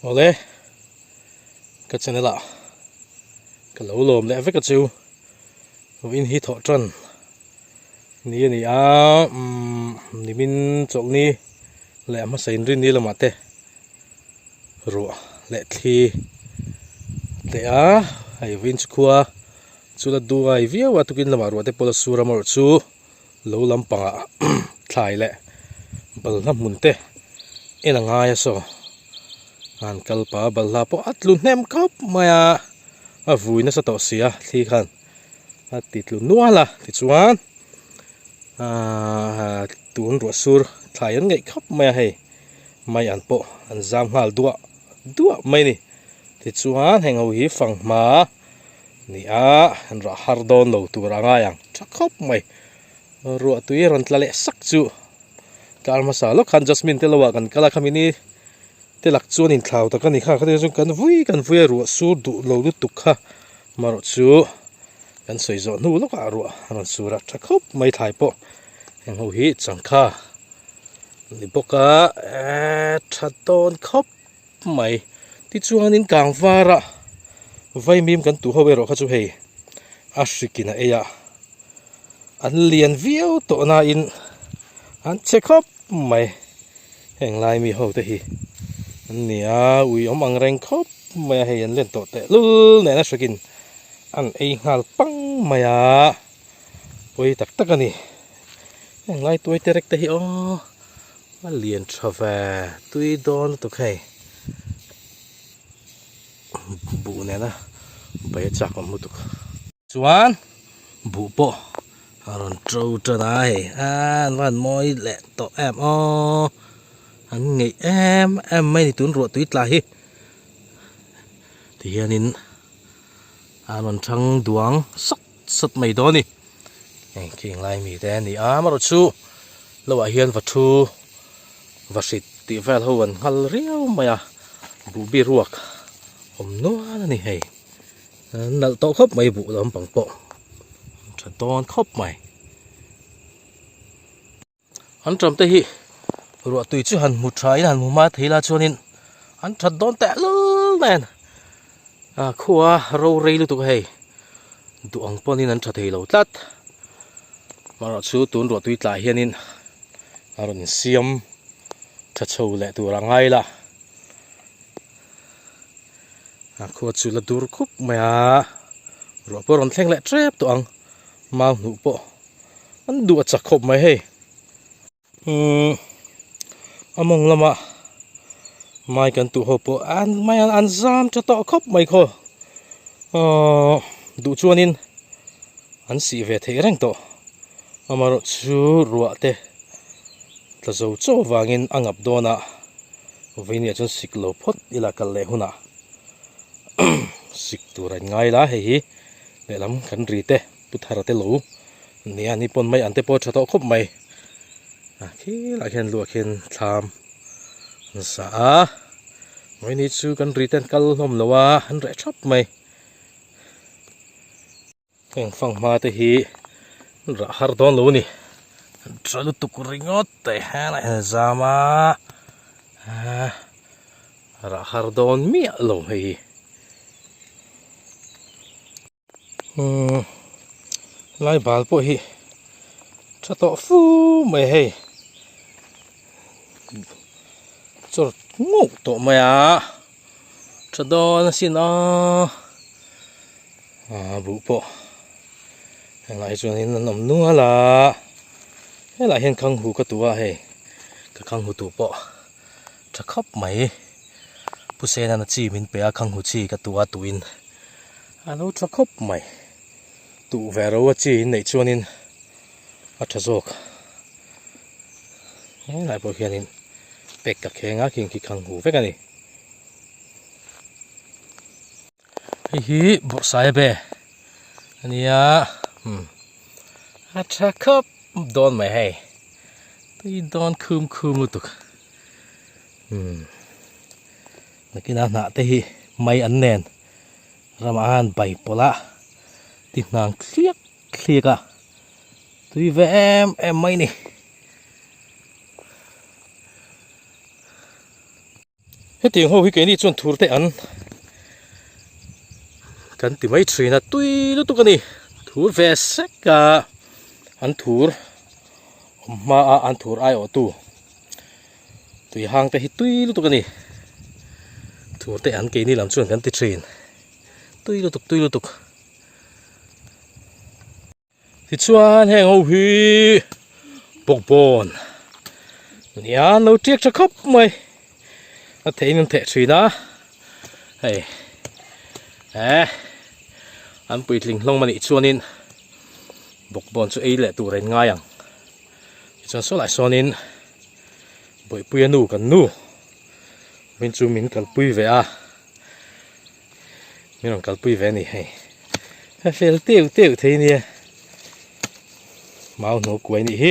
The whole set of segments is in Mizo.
Awle ka channel ah ka lo lawm leh vek a chu vawiin hi thawh tan ni a ni a umm nimin chawlhni leh a hmasa inrin ni lamah te ruah leh thli teh a hei vawiin chu khua chu la duai viau a tukin lamah ruah te pawh la sur a amaherawhchu chu. Lo lampangah thlai leh balhla hmun te en a ngai a saw an kal pah a balhla pawh a tlu hnem khawp mai a a vui nasa tawh si a thli khan a ti tlu nual a tichuan ahh tun ruah sur thlai an ngeih khawp mai a hei mai an pawh an zam nghal duah duah mai a ni tichuan heng ho hi fanghma. Ni a, an rah har dawn lo tur a ngai ang tha khawp mai. Ruah tui rawn tla leh sak chu tlai hmasa lawk khan Jasmine te lo ah kan kal a khami ni te lak chuan inthlau tak a ni kha khatia chuan kan vui kan vui a ruah sur duh lo lutuk kha marawh chu kan sawi zawh hnu lawk ah ruah a rawn sur a tha khawp mai thlai pawh heng ho hi changkha ni bawk a eee tha dawn khawp. mai. Tichuanin kangvara vaimim kan tuh ho erawh kha chu hei a hrikin a ei a, an lian viau tawh nain an che khawp mai. Heng lai mi ho te hi an ni a, ui awm ang reng khawp mai a, hei an len tawh tehlul nen a hrikin an ei nghal pang mai a, pawi tak tak a ni. Heng lai tuai te rek te hi aw. A lian tha ve tui dawn lutuk hei buh nena bai a chak awm lutuk chuan buh pawh a rawn to tan a hei an va han mawi leh tawh em aw an ngeih em em mai a ni tun ruah tui tla hi tihianin a rawn thang duang sawt sawt mai dawn a ni. Heng khi englai mi te a ni a amaherawhchu lo ah hian va thu va hrit tih vel ho an nghal riau mai a buh bi ruak awm nual a ni hei nalh tawh khawp mai buh lampang pawh tha dawn khawp mai. An ṭam te hi ruah tui chu han hmu ṭha in han hmu hma thei la chuanin an ṭhat dawn teh lul nen a khua ro rei lutuk a hei duh ang pawhin an ṭha thei lo tlat amaherawh chu tun ruah tui tlah hianin a rawn insiam ṭha chho leh tur a ngai la a khua chu la dur khup mai a ruah pawh a rawn thleng leh ṭep tawh ang mau hnuh pawh. An duh a chak khawp mai hei. Umm a mawng lama mai kan tuh ho pawh an mai an zam tha tawh khawp mai khaw. Aww duh chuanin an sih ve theih reng tawh. Amaherawh chu ruah te tla zo chaw vangin a ngap dawn a, vawinia chuan sik lo phawt ila kal leh hunah sik tur an ngai la hei hi lehlam kan ri te. Pu Thara te lo nia ni pawn mai an te pawh a tha tawh khawp mai a khilaiah khian luah khian thlam an sa a vawiin chu kan ri te an kal hlawm lo a an reh thap mai heng fanghma te hi rah har dawn lo a ni an tha lutuk ringawt te helaiah hian a zam a rah har dawn miah lo hei hi. Umm lai bal pawh hi tha tawh fu mai hei chawr nguk tawh mai a tha dawn asin a ah buh pawh helaiah chuanin an awm nual a helaiah hian khanghu ka tu a hei ka khanghu tu pawh tha khawp mai pu sena chi min pe a khanghu chi ka tu a tuin. A lo tha khawp mai. Tuh ve ro a chi in neih chuanin a tha zawk. Helai pawh hianin pek ka kheng a khing khi khang hu vek a ni. Hei hi bawrhsai a be a nia umm a tha khawp dawn mai hei tui dawn khum khum lutuk umm nakina hnah te hi mai an nen. Ramah khan bai pawlh a ti hnang thliak thliak a tui ve em em mai ni. Hetiang ho hi keini chuan thur te an kan ti mai thin a tui lutuk a ni thur ve sek a an thur awm hma a an thur aiawh tu tui hang te hi tui lutuk a ni thur te an keini lam chuan kan ti thin tui lutuk tui lutuk. Tichuan heng ho hi bawkbawn nia an lo tiak tha khawp mai a theihin an theh thin a hei eh an puitling hlawm a nih chuanin bawkbawn chu ei leh tur a in ngai ang tichuan saw lai sawnin bawihpuia nu kan nu min chu min kalpui ve a. Min rawn kalpui ve a ni hei. A fel teuh teuh thei nia. Mau hnu kuai nih hi.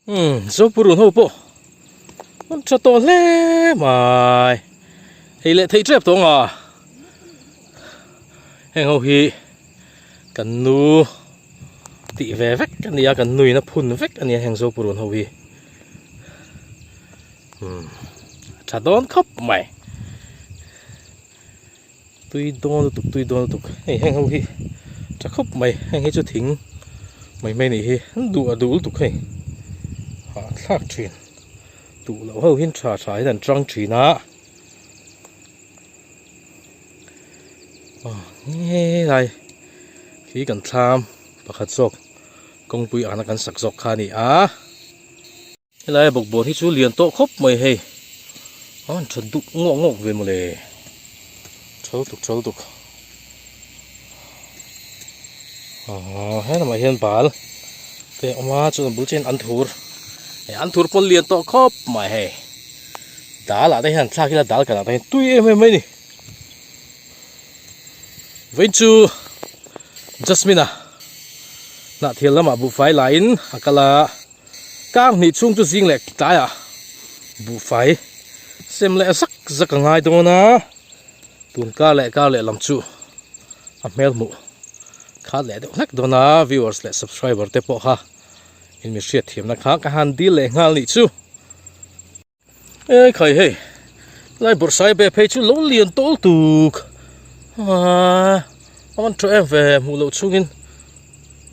Hmm, Zopurun ho pawh an tha tawh hle mai. Ei leh theih tep tawh nga. Heng ho hi kan nu tih ve vek a nia, kan nuin a phun vek a nia heng Zopurun ho hi. Umm a tha dawn khawp mai tui dawn lutuk tui dawn lutuk hei heng ho hi tha khawp mai heng hi chu thing mai mai nih hi an duh a duh lutuk hei hahthlak thin duh loh ho hian tha tha hian an tang thin a aw helai khi kan thlam pakhat zawk kawngpui ana kan sak zawk kha a ni a. Helai bawkbawn hi chu lian tawh khawp mai hei a han tha duh ngawk ngawk ve mawle tha lutuk tha lutuk aaa he lamah hian bal te a awm a chuan a bul chiah hian an thur eh an thur pawn lian tawh khawp mai hei dal ah te hian thlak ila dal kan ah te hian tui em em mai a ni vawiin chu Jasmine a hnah thial lamah buhfai laiin a kal a. Kang hnih chhung chu zing leh tlaiah buhfai sem leh zak zak a ngai dawn a, tun kar leh kar leh lam chu a hmel hmuh khat leh deuh hlek dawn a, viewers leh subscriber te pawh kha in mi hriat thiamna kha ka han dil leh nghal nih chu. E khai hei lai bawrhsai be phei chu lo lian tawl tuk a a van tha em ve hmuh loh chungin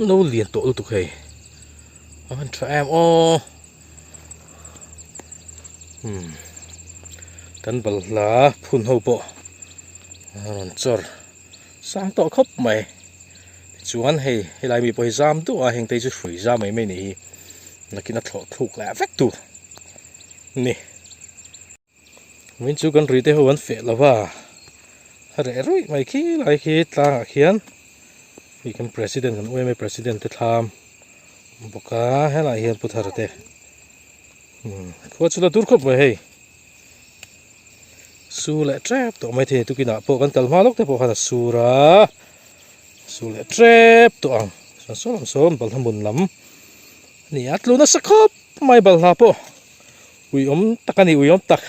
lo lian tawh lutuk hei a van tha em aw umm kan balhla phun ho pawh a rawn chawr sang tawh khawp mai tichuan hei helai mi pawh hi zam duh a heng te hi chu hrui zam mai mai a nih hi nakin a thlawh thluk leh vek tur. Ni. Vawiin chu kan rite ho an feh lo va, a reh ruih mai khi lai khi tlangah khian hei kan president kan UMA president te thlam bawk a helaiah hian pu thar te umm khua chu la dur khawp mai hei su leh tep tawh mai thei tukinah pawh kan kal hma lawk te pawh khan a sur a su leh tep tawh ang chuan saw lam sawn balhla hmun lam a ni a tlu nasa khawp. Mai balhla pawh uiawm tak a ni uiawm tak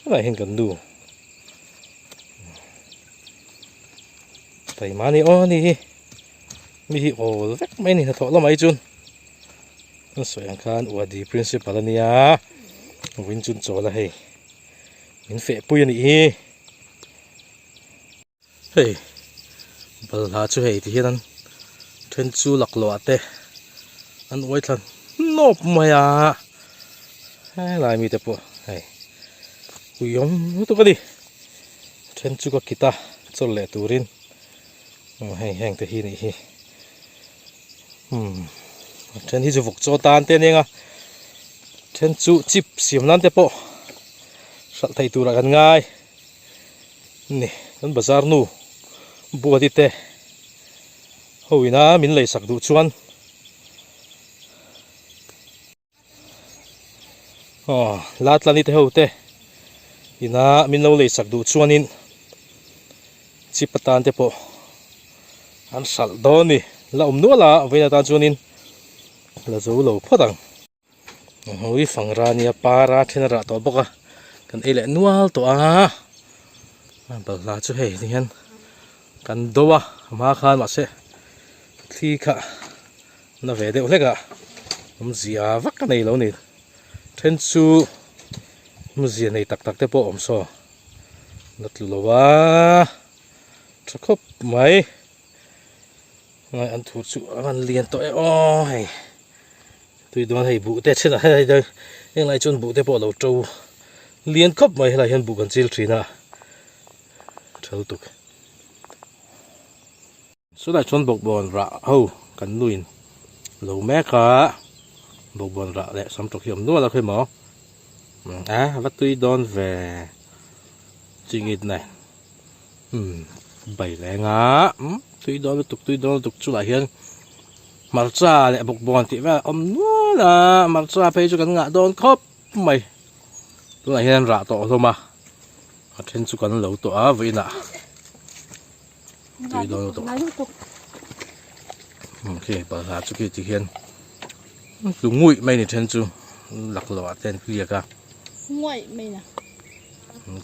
helaiah hian kan nu taima ni aw ani hi mi hi awl vek mai a ni hnathawh lamah hi chuan kan sawi ang khan uadi principal a nia vawiin chu an chawl a hei min feh pui a nih hi. Hei balhla chu hei ti hian an then chu laklawh ah te an uai thla hnawp mai a helai mi te pawh hei ui awm lutuk a ni then chu ka kit a chawl leh turin hei heng te hi nih hi umm a then hi chu vawk chaw tan te a ni ang a then chu chip siam nan te pawh hralh theih turah kan ngai. Ni kan bazar nu buati te ho ina min lei sak duh chuan aw latlani te ho te ina min lo lei sak duh chuanin chip atan te pawh an hralh dawn a ni la awm nual a vawiin atan chuanin la zo lo phawt ang. Hawi fangra nia para then a rah tawh bawk a kan ei leh nual tawh a balhla chu hei ti hian kan do a a hma khan mahse thli kha na ve deuh hlek a. Awmzia vak a nei lo ni. Then chu awmzia nei tak tak te pawh awm saw. La tlu lo a, tha khawp mai. Ngai an thur chu a rawn lian tawh e aw hei. Tui dawn hei buh te thenah hei hei heng lai chuan buh te pawh a lo to lian khawp mai helai hian buh kan chil thin a tha lutuk. Chulai chuan bawkbawn rah ho kan nuin lo mek a bawkbawn rah leh sam tawk hi awm nual a khawi maw a va tui dawn ve chingit nei umm bai leng a umm tui dawn lutuk tui dawn lutuk chulai hian hmarcha leh bawkbawn tih vel a awm nual a hmarcha phei chu kan ngah dawn khawp mai tunah hian rah tawh hlawm a a then chu kan lo tawh a vawiinah. Tui dawn lutuk. Umm khi balhla chu khi ti hian tlu nguih mai ni then chu laklawh ah te an hliak a. Nguaih mai na.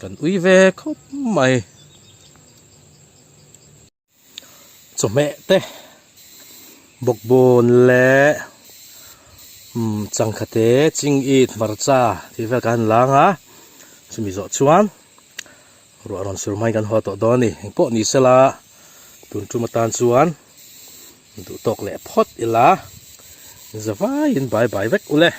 Kan ui ve khawp mai. Chawhmeh te bawkbawn leh umm changkha te chingit hmarcha tih vel kan han lang a chumi zawh chuan. Ruah rawn sur hmain kan haw tawh dawn a ni. Engpawh ni sela tun tum atan chuan duh tawk leh phawt ila zavaiin bai bai vek ule.